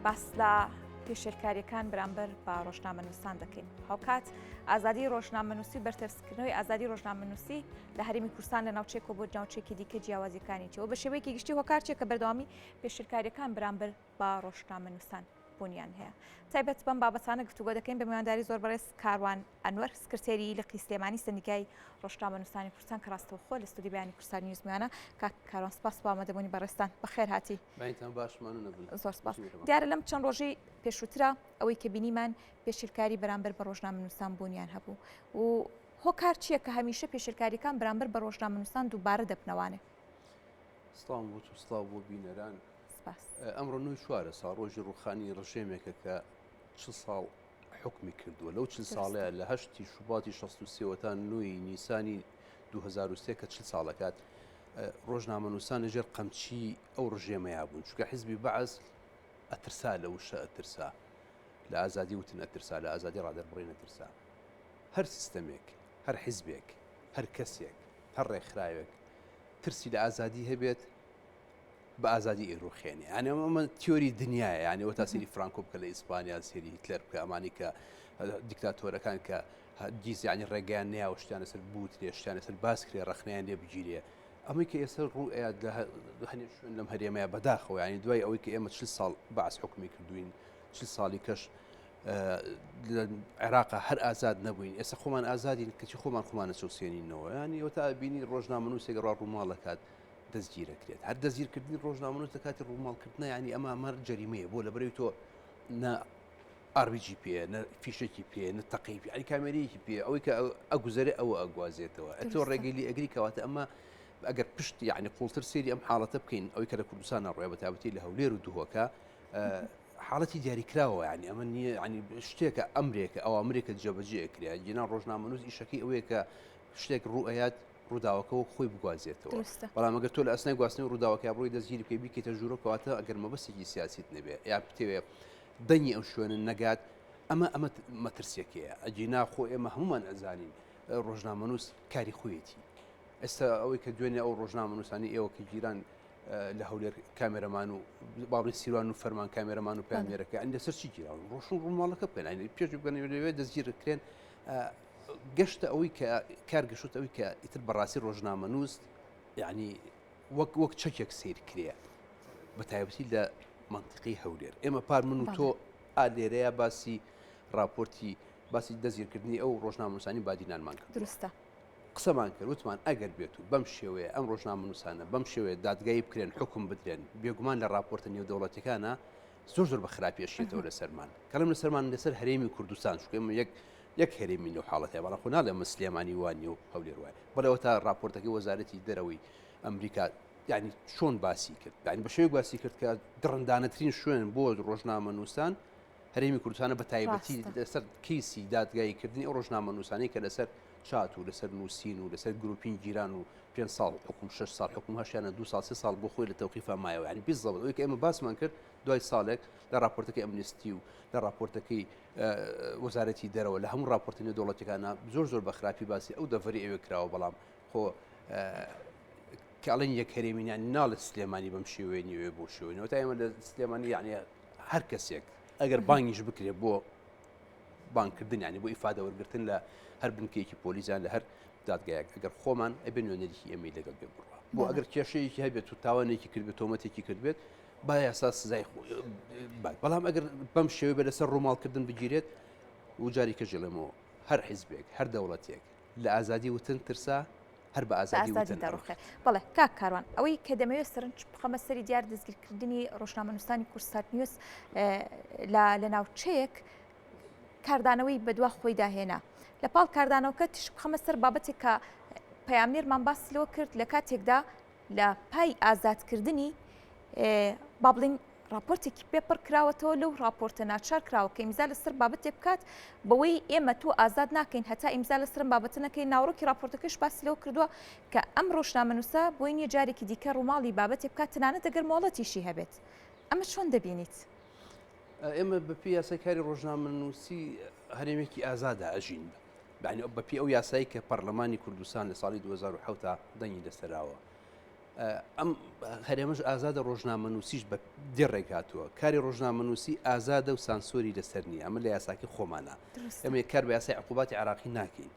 باس لە پێشێلکاریەکان بەرامبەر بە ڕۆژنامەنووسان دەکەین. هاوکات ئازادی ڕۆژنامەنووسی و بەرتەرسکردنەوەی ئازادی ڕۆژنامەنووسی لە هەرێمی کوردستان لە ناوچەیەکەوە بۆ ناوچەیەکی دیکە جیاوازیەکانی چیە و بە شێوەیەکی گشتی هۆکار چیە کە بەردەوامی پێشێلکاریەکان بەرامبەر بە ڕۆژنامەنووسان بوونیان هەیە. تایبەت بەم بابەتانە گفتوگۆ دەکەین بە میوانداری زۆر بەڕێز کاروان ئەنوەر سکرتێری لقی سلێمانی سەندیکای ڕۆژنامەنووسانی کوردستان کە ڕاستەوخۆ لە ستۆدیۆی بەیانی کوردستان نیوز میوانە. کاک کاروان سپاس بۆ ئامادەبوونی بەڕێزتان، بەخێر هاتی. بەینتان باش مانوو نەبن. زۆر سپاس. دیارە لەم چەند ڕۆژەی پێشووترا ئەوەی کە بینیمان پێشێلکاری بەرامبەر بە ڕۆژنامەنووسان بوونیان هەبوو و هۆکار چییە کە هەمیشە پێشێلکاریەکان بەرامبەر بە ڕۆژنامەنووسان دووبارە دەبنەوانێ؟ سڵاوم بۆ تۆ سڵاو بۆ بینەران. سپاس. ئەمڕۆ نۆی چوارە ساڵڕۆژی ڕووخانی ڕژێمێکە کە چ ساڵ حوکمی کردووە لەو چل ساڵەیە لە هەشتی شوباتی 63 تا نوی نیسانی 2023 کە چل ساڵەکات ڕۆژنامەنووسان لەژێر قەمچی ئەو ڕژێمەیا بوون چونکە حزبی بەعس ئەترسا لە وشە ئەترسا لە ئازادی وتن ئەترسا لە ئازادی ڕادەربڕین ئەترسا هەر سیستەمێک هەر حزبێک هەر کەسێک هەر ڕێکخراوێک ترسی لە ئازادی هەبێت بە ئازادی ئەیڕوخێنێ یانی ئەمە تیۆری دنیایە یانی وەتا سەیری فرانکۆ بکە لە ئیسپانیا سەیری هیتلەر بکە ئەمانی کە دیکتاتۆرەکان کە دیز یانی ڕێگەیان نەیاوە شتیان لەسەر بوترێ شتیان لەسەر باس کرێ ڕەخنەیان لێ بگیرێ ئەمەی کە ئێستا ڕوو ئەیات لە هەنێ شوێن لەم هەرێمەیە بەداخەوە یانی دوای ئەوەی کە ئێمە چل ساڵ بەعس حکومی کردوین چل ساڵی کەش لە عێراق هەر ئازاد نەبووین ئێستا خۆمان ئازادین کەچی خۆمان خۆمانە چەوسێنینەوە ینی ئەوتا بینی ڕۆژنامەنووسێک ڕا ڕووماڵەکات دەستگیرەکرێت هەر دەستگیرکردنی ڕۆژنامەنووس لە کاتی ڕووماڵکردنە یانی ئەمە ئەمە جەریمەیە بۆ لەبەرەوەی تۆ نە ئاڕبیجی پێ نە فیشەکی پێ نە تەقەی پێ ئەی کامێرەیەکی پێ ئەوەی کە ئەگوزەرێ ئەوە ئەگوازێتەوە ئەتۆ ڕێگەی لێ ئەگری کەواتە ئەمە ئەگەر پشت یعنی قوڵتر سێری ئەم حاڵەتە بکەین ئەوەی کە لە کوردستان ڕووێ بە تایبەتی لە هەولێر و دهۆکە حاڵەتی دیاریکراوە ینی ئەمە نییە ینی شتێکە ئەمرێکە ئەو ئەمرێکە جێبەجێ کرێ گینا ڕۆژنامەنووس ئیشەکەی ئەوەیە کە شتێک ڕوو ئەیات ڕووداوەکە وەک خۆی بگوازێتەوە بەڵام ئەگەر تۆ لە ئەسنای گواستنەوەی ڕووداوەکە بڕۆی دەستگیری بکەی بیکەیتە ژوورە کەواتە ئەگەر مەبەستێکی سیاسیت نەبێ یا بتەوێ دەنگی ئەم شوێنە نەگات ئەمە ئەمە مەترسیەکەیە ئەگینا خۆ ئێمە هەمومان ئەزانین ڕۆژنامەنووس کاری خۆیەتی ئێستا ئەوەی کە دوێنێ ئەو ڕۆژنامەنووسانی ئێوە کە گیران لە هەولێر کامێرەمان و باڵی سیروان و فەرمان کامێرەمان و پامێرەکە ئەن لەسەر چی گیراون ڕۆشن ڕووماڵەکە بکەن پێش بگەن لەوێ دەستگیر کرێن گەشتە ئەوەی کە کار گەشتە ئەوەی کە ئیتر بەڕاستی ڕۆژنامەنووس یعنی وەک وەک چەکێک سیر کرێ بە تایبەتی لە منطقی هەولێر ئێمە پار من و تۆ ئا لێرەیە باسی راپۆرتی باسی دەستگیرکردنی ئەو ڕۆژنامەنووسانی بادینانمان کرد دروستە قسەمان کرد وتمان ئەگەر بێت و بەم شێوەیە ئەم ڕۆژنامەنووسانە بەم شێوەیە دادگایی بکرێن حکم بدرێن بێگومان لە راپۆرتە نێودەوڵەتەکانە زۆر زۆر بە خراپی ئەشێتەوە لەسەرمان کەڵم لەسەرمان لەسەر هەرێمی کوردستان چونکە ئێمە یەک یەک هەرێمین لەو حاڵەتەیە بەڵام خۆ ناڵێم من سلێمانی وا نییە و هەولێر وایە بەڵێ ئەوەتا راپۆرتەکەی وەزارەتی دەرەوەی ئەمریکا یعنی چۆن باسی کرد یعنی بە شێوەیەک باسی کرد کە دڕندانەترین شوێن بۆ ڕۆژنامەنووسان هەرێمی کوردستانە بە تایبەتی لەسەر کەیسی دادگاییکردنی ئەو ڕۆژنامەنووسانەی کە لەسەر چات و لەسەر نووسین و لەسەر گروپین گیران و پێ ساڵ حکوم 6 ساڵ حکوم هەشیانە دو ساڵ سێ ساڵ بۆ خۆی لە تەوقیفا مایەوە یعنی بیزەڵ ئەوەی کە ئێمە باسمان کرد دوای ساڵێک لە راپۆرتەکەی ئەمنستی و لە راپۆرتەکەی وەزارەتی دەرەوە لە هەموو راپۆرتە نێودەوڵەتیەکانە زۆر زۆر بە خراپی باسی ئەو دەڤەری ئەوێ کراوە بەڵام خۆ کاڵێن یەک هەرێمینیان ناڵێ سلێمانی بەم شێوەیە نیوێ بۆ شێوەنەوە تا ئێمە لە سلێمانی یعنی هەر کەسێک ئەگەر بانگیش بکرێت بۆ بانکردن ینی بۆ ئیفادە وەرگتن لە هەر بنکەیەکی پۆلیزان لە هەر دادگایەک ئەگەر خۆمان ئەبێ نوێنەریی ئێمەی لەگەڵ بێ بڕوا بۆ ئەگەر کێشەیەکی هەبێت و تاوانێکی کردبێت تۆمەتێکی کردبێت با یاسا سزای بات بەڵام ئەگەر بەم شێوەی بە لەسەر ڕووماڵکردن بگیرێت و جاری کە ژێڵێمەوە هەر حیزبێک هەر دەوڵەتێک لە ئازادی وتن ترسا هەر بە ئازادی وتن دەڕوخێ بەڵێ کاک کاروان ئەوەی کە دەمەوێت سەرنج بخەمە سەری دیار دەستگیرکردنی ڕۆژنامەنووسانی کوردسات نیوز لە لە ناوچەیەک کاردانەوەی بەدوا خۆیدا هێنا لە پاڵ کاردانەوەکە تیشک بخەمە سەر بابەتێک کە پەیامنێرمان باس لەوە کرد لە کاتێکدا لە پای ئازادکردنی با بڵین راپۆرتێکی پێ پڕ کراوەتەوە لەو راپۆرتە ناچار کراوە کە ئیمزا لەسەر بابەتێک بکات بەوەی ئێمە تۆ ئازاد ناکەین هەتا ئیمزا لەسەرم بابەتە نەکەین ناوەڕۆکی راپۆرتەکەش باسی لەوە کردووە کە ئەم ڕۆژنامەنووسە بۆی نییە جارێکی دیکە ڕووماڵی بابەتێک بکات تەنانەت ئەگەر مۆڵەتیشی هەبێت ئەمە چۆن دەبینیت؟ ئێمە بەپێی یاسای کاری ڕۆژنامەنووسی هەرێمێکی ئازادا ئەژین یانی بەپێی ئەو یاسایی کە پەرلەمانی کوردستان لە ساڵی 2007 دەنگی لەسەراوە. ئەم هەرێمەش ئازادە ڕۆژنامەنووسیش بە دێڕێک هاتووە کاری ڕۆژنامەنووسی ئازادە و سانسۆری لەسەر نییە ئەمە لە یاساکی خۆمانە ئێمە کار بە یاسای عقوباتی عراقی ناکەین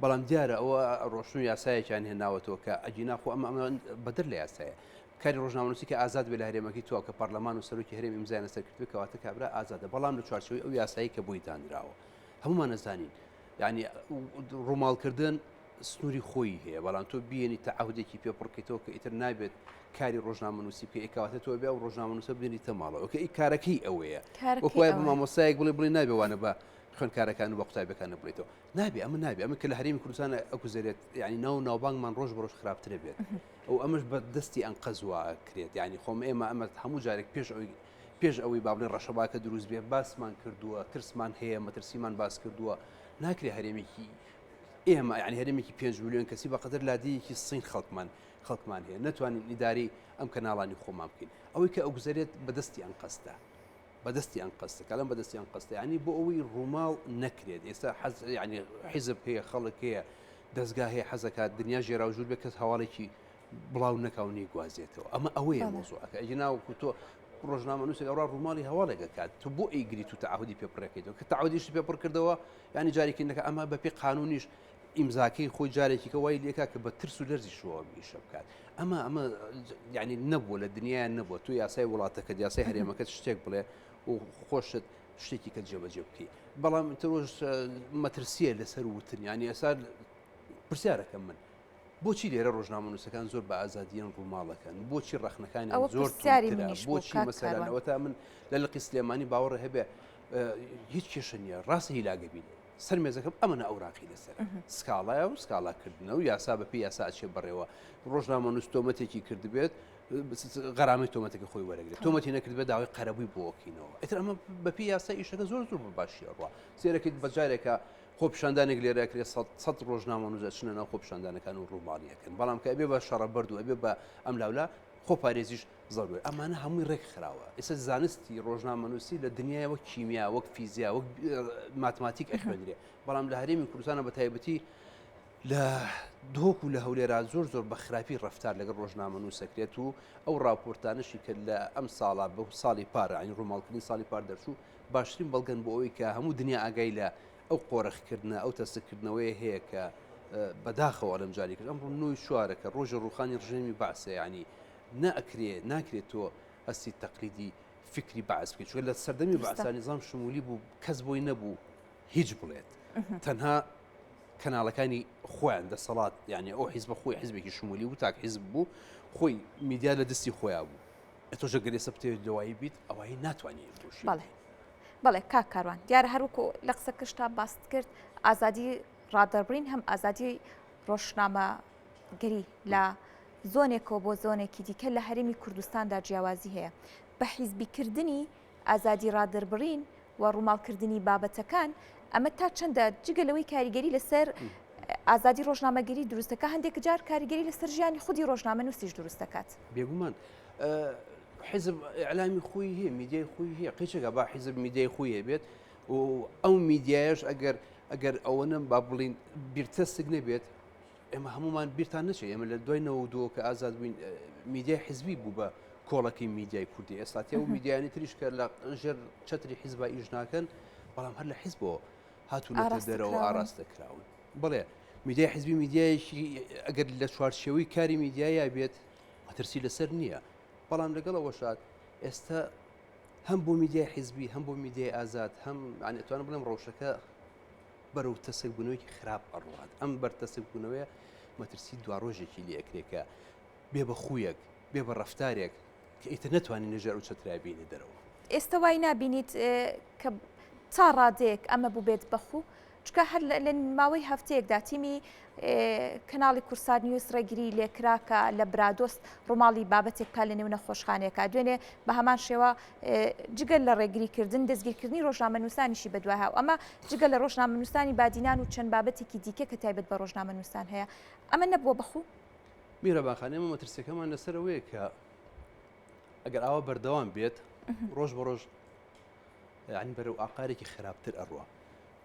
بەڵام دیارە ئەوە ڕۆشن و یاسایەکیان هێناوەتەوە کە ئەگینا خۆ ئەمە ئەمە بەدەر لە یاسایە کاری ڕۆژنامەنووسی کە ئازاد بێ لە هەرێمەکەی تۆ کە پەرلەمان و سەرۆکی هەرێم ئیمزایان لەسەر کردبێ کەواتە کابرا ئازادە بەڵام لە چوارچێوەی ئەو یاسایی کە بۆی دانراوە هەمومان ئەزانین یعنی ڕووماڵکردن سنووری خۆی هەیە بەڵام تۆ بیێنی تەعهودێکی پێ پڕکەیتەوە کە ئیتر نابێت کاری ڕۆژنامەنووسی بکەی کەواتە تۆ بێ ئەو ڕۆژنامەنووسە بێنیتە ماڵەوە کە ئی کارەکەی ئەوەیە وەکو وایە بە مامۆستایەک بڵێ بڵێ نابێ وانە بە خوێندکارەکان و بە قوتابیەکان بڵێتەوە نابێ ئەمە نابێ ئەمە کە لە هەرێمی کوردستان ئەگوزەرێت یعنی ناو ناوبانگمان ڕۆژ بە ڕۆژ خراپترە بێت ئەو ئەمەش بە دەستی ئەنقەز وا کرێت یعنی خۆم ئێمە ئەمە هەموو جارێک پێش ئەوی پێش ئەوەی با بڵێن ڕەشەباکە دروست بێ باسمان کردووە ترسمان هەیە مەترسیمان باس کردووە ناکرێ هەرێمێکی ئێمە یعنی هەرێمێکی 5 میلیۆن کەسی بەقەدەر لادێیەکی سین خەڵکمان خەڵکمان هەیە نەتوانین ئیداری ئەم کەناڵانی خۆمان بکەین ئەوەی کە ئەگوزەرێت بەدەستی ئەنقەستە بەدەستی ئەنقەستە کەڵم بەدەستی ئەنقەستە ینی بۆ ئەوەی ڕووماڵ نەکرێت ئێستا حەز ینی حیزب هەیە خەڵک هەیە دەستگا هەیە حەزەکات دنیا ژێرا و ژوور بێ کەس هەواڵێکی بڵاو نەکا و نەیگوازێتەوە ئەمە ئەوەیە مۆزوعەکە ئەگینا وەکو تۆ ڕۆژنامەنووسێک ئەوڕا ڕووماڵی هەواڵێک ئەکات تۆ بۆ ئەیگریت و تەعهودی پێ پڕەکەیتەوە کە تەعهودیشت پێ پڕ کردەوە یانی جارێکی نەکە ئەمە بەپێی قانونیش ئیمزاکەی خۆی جارێکی کە وای لێکا کە بە ترس و لەرزی شوەوە ئیشە بکات ئەمە ئەمە یعنی نەبووە لە دنیایان نەبووە تو یاسای وڵاتەکەت یاسای هەرێمەکەت شتێک بڵێ و خۆشت شتێکی کە جێبەجێ بکەی بەڵام ترۆژ مەترسیە لەسەر وتن یعنی ئێستا پرسیارەکەم من بۆچی لێرە ڕۆژنامەنووسەکان زۆر بە ئازادییان ڕووماڵەکەن؟ بۆچی ڕەخنەکانیان ئەوە زۆر پرسیاری توندترە؟ منیش بوو بۆچی کاک مەسەلەن کاروان. ئەوەتا من لە لقی سلێمانی باوەڕ هەبێ هیچ کێشە نییە ڕاستە هیلاگە بین سەر مێزەکەم ئەمەنە ئەوراقی لەسەر سکاڵایە و سکاڵاکردنە و یاسا بەپێی یاسا ئەچێ بەڕێوە ڕۆژنامەنووس تۆمەتێکی کردبێت غەرامەی تۆمەتەکە خۆی وەرەگرێت تۆمەتی نەکردبێت داوای قەرەبووی بۆ ئەکەینەوە ئیتر ئەمە بەپێی یاسا ئیشەکە زۆر زۆر بە باشی ئەڕوا سێرەکەیت بە جارێکە خۆپیشاندانێک لێرە ئەکرێت سەد ڕۆژنامەنووس ئەچنە ناو خۆپیشاندانەکان و ڕووماڵی ئەکەن بەڵام کە ئەبێ بە شەڕە بەرد و ئەبێ بە ئەم لاولا خۆپارێزیش زەروورە ئەمانە هەمووی ڕێک خراوە ئێستا زانستی ڕۆژنامەنووسی لە دنیای وەک کیمیا وەک فیزیا وەک ماتماتیک ئەخوێندرێ بەڵام لە هەرێمی کوردستانە بە تایبەتی لە دهۆک و لە هەولێرا زۆر زۆر بە خراپی ڕەفتار لەگەڵ ڕۆژنامەنووس ئەکرێت و ئەو ڕاپۆرتانەشی کە لە ئەم ساڵە بە ساڵی پار ینی ڕووماڵکردنی ساڵی پار دەرچوو باشترین بەڵگەن بۆ ئەوەی کە هەموو دنیا ئاگای لە ئەو قۆرخکردنە، ئەو تەسککردنەوەیە هەیە کە بەداخەوە ئەلەم جاری کرد. ئەمڕۆ نۆی چوارە کە ڕۆژی ڕووخانی ڕژێمی بەعسە، یانی ناکرێ ناکرێت تۆ هەستی تەقلیدی فیکری بەعس بکەیت، چونکە لە سەردەمی بەعسا نیزام شمولی بوو، کەس بۆی نەبوو هیچ بڵێت، تەنها کەناڵەکانی خۆیان دەسەڵات، یانی ئەو حیزبە خۆی حیزبێکی شمولی بوو، تاک حیزب بوو، خۆی میدیا لە دەستی خۆیان بوو. ئەتۆش ئەگەر ئێستا بتەوێت لەوایی بیت ئەوایی ناتوانانی بۆشی بەڵێ بەڵێ کاک کاروان دیارە هەروەکو لە قسەکەشتا باست کرد ئازادی ڕادەربڕین هەم ئازادی ڕۆژنامەگەری لە زۆنێکەوە بۆ زۆنێکی دیکە لە هەرێمی کوردستاندا جیاوازی هەیە بە حیزبیکردنی ئازادی ڕادەربڕین و ڕووماڵکردنی بابەتەکان، ئەمە تا چەندە جگە لەوەی کاریگەری لەسەر ئازادی ڕۆژنامەگەری دروست دەکات، هەندێک جار کاریگەری لەسەر ژیانی خودی ڕۆژنامەنووسیش دروست دەکات. بێگومان حیزب ئیعلامی خۆی هەیە، میدیای خۆی هەیە، قیچێکە با حیزب میدیای خۆی هەبێت و ئەو میدیایش ئەگەر ئەگەر ئەوەنە با بڵین بیرتەسک نەبێت ئێمە هەمومان بیرتان نەچێت ئێمە لە دوای 92 کە ئازاد بووین میدیای حزبی بوو بە کۆڵەکەی میدیای کوردی ئێستا تێ و میدیانی تریش کە لە ژێر چەتری حیزبا ئیش ناکەن بەڵام هەر لە حیزبەوە هاتوونەتە دەرەوە ئاراستە کراون بڵێ میدیای حزبی میدیایەکی ئەگەر لە چوارچێوەی کاری میدیایا بێت مەترسی لەسەر نییە بەڵام لەگەڵ ئەوەشات ئێستا هەم بۆ میدیای حزبی هەم بۆ میدیای ئازاد هەم ئەتوانم بڵێم ڕەوشەکە بەرەو تەسکبوونەوەیەکی خراپ ئەڕوات، ئەم بەرتەسکبوونەوەیە مەترسی دواڕۆژێکی لێ ئەکرێ کە بێ بە خوویەک، بێ بە ڕەفتارێک کە ئیتر نەتوانین لە ژێر ئەو چەترایە بێینە دەرەوە. ئێستە وای نابینیت کە تا ڕادەیەک ئەمە بووبێت بە خوو؟ چونکە هەر لە ماوەی هەفتەیەکدا تیمی کەناڵی کوردسات نیوز ڕێگری لێکرا کە لە برادۆست ڕووماڵی بابەتێک بکات لە نێو نەخۆشخانەیەکە دوێنێ بە هەمان شێوە جگە لە ڕێگریکردن دەستگیرکردنی ڕۆژنامەنووسانیشی بەدوای و ئەمە جگە لە ڕۆژنامەنووسانی بادینان و چەند بابەتێکی دیکە کە تایبەت بە ڕۆژنامەنووسان هەیە ئەمە نەبووە بەخوو؟ میرەبان خان ئێمە مەترسیەکەمان لەسەر ئەوەیە کە ئەگەر ئاوا بەردەوام بێت ڕۆژ بە ڕۆژ یعنی بەرەو ئاقارێکی خراپتر ئەڕوا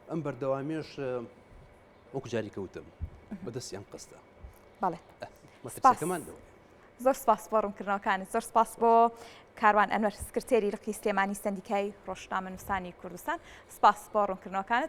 ئەم بەردەوامیش وەکو جاری کەوتم بەدەستی ئەم قستە بەڵێ مەترسیەکەمان لەوەیە. زۆر سپاس بۆ ڕوونکردنەوەکانت. زۆر سپاس بۆ کاروان ئەنوەر سکرتێری لقی سلێمانی سەندیکای ڕۆژنامەنووسانی کوردستان. سپاس بۆ ڕوونکردنەوەکانت.